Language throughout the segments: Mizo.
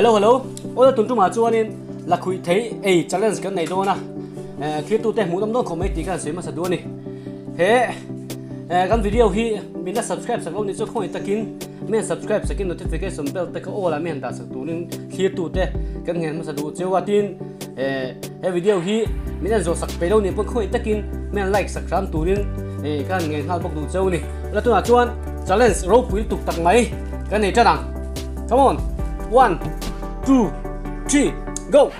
Hello hello awle tun tumah chuanin lakhuih thei ei challenge kan nei dawn a thirtute hmuh nawm dawn khawp mai tih khan sawi hmasa duh a ni he kan video hi min la subscribe sak lo ni chu khawngaih takin min subscribe sakin notification bell te kha all ah min han dah sak turin thlirtute kan ngen hmasa duh cheu a tin he video hi min en zawh sak peih lo ni pawn khawngaih takin min like sak hram turin kan ngen nghal bawk duh cheu a ni la tunah chuan challenge ropui lutuk tak mai kan nei tan ang come on 1 2 3 go.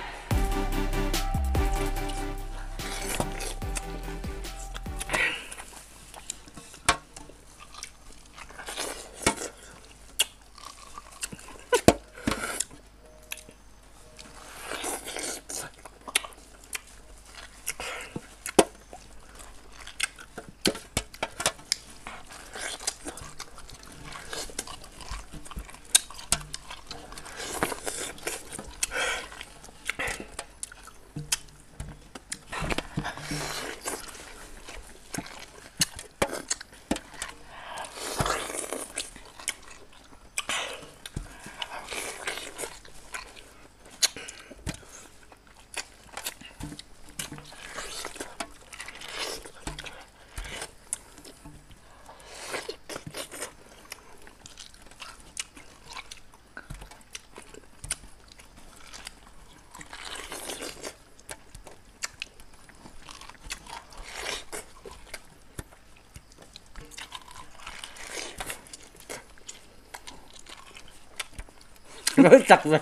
Chak ve.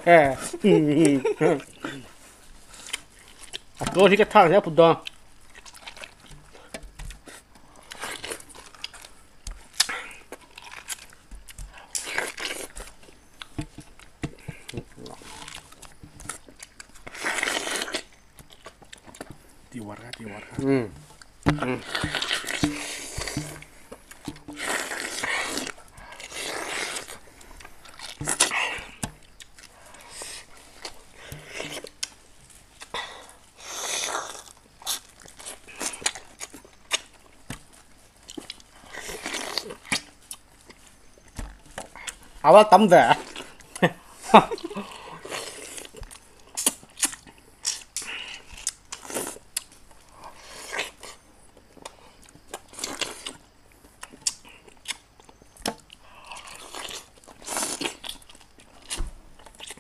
A to hi ka thak hle put dawn. Tiwar ka, tiwar ka. Awa tam ve.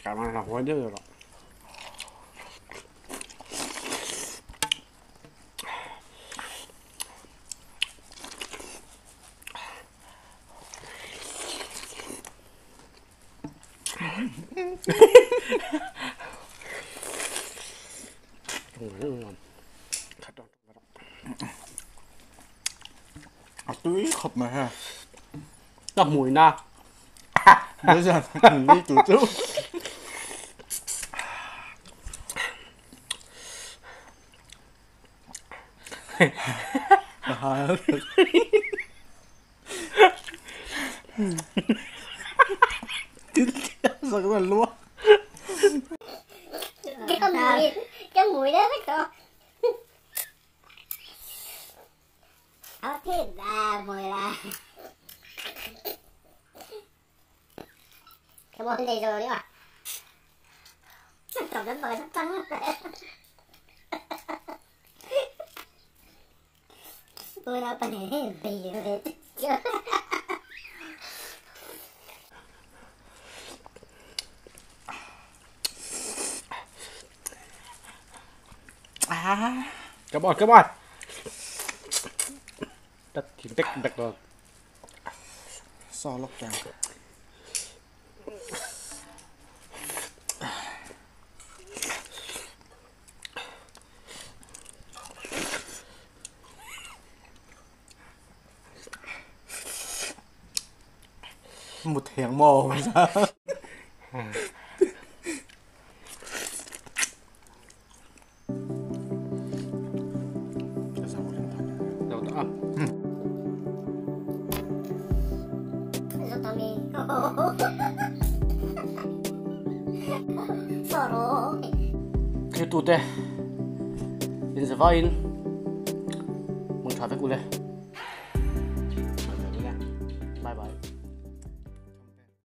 Cảm ơn là quá dữ rồi. A tui khawp mai ha. Ka hmui na. Bây giờ đi chú chú. Sao cái này luôn. Cái mùi đó rất to. Áo thiết là mùi là. Cái món này rồi đấy à. Tổng đến mời nó trắng. Mùi là phải bị rồi. Come on, come on. Đất thì tích đặc rồi. So lóc kèo. Một thèn mò mà sao? Tute in zavain mong tha vek ule. Bye bye.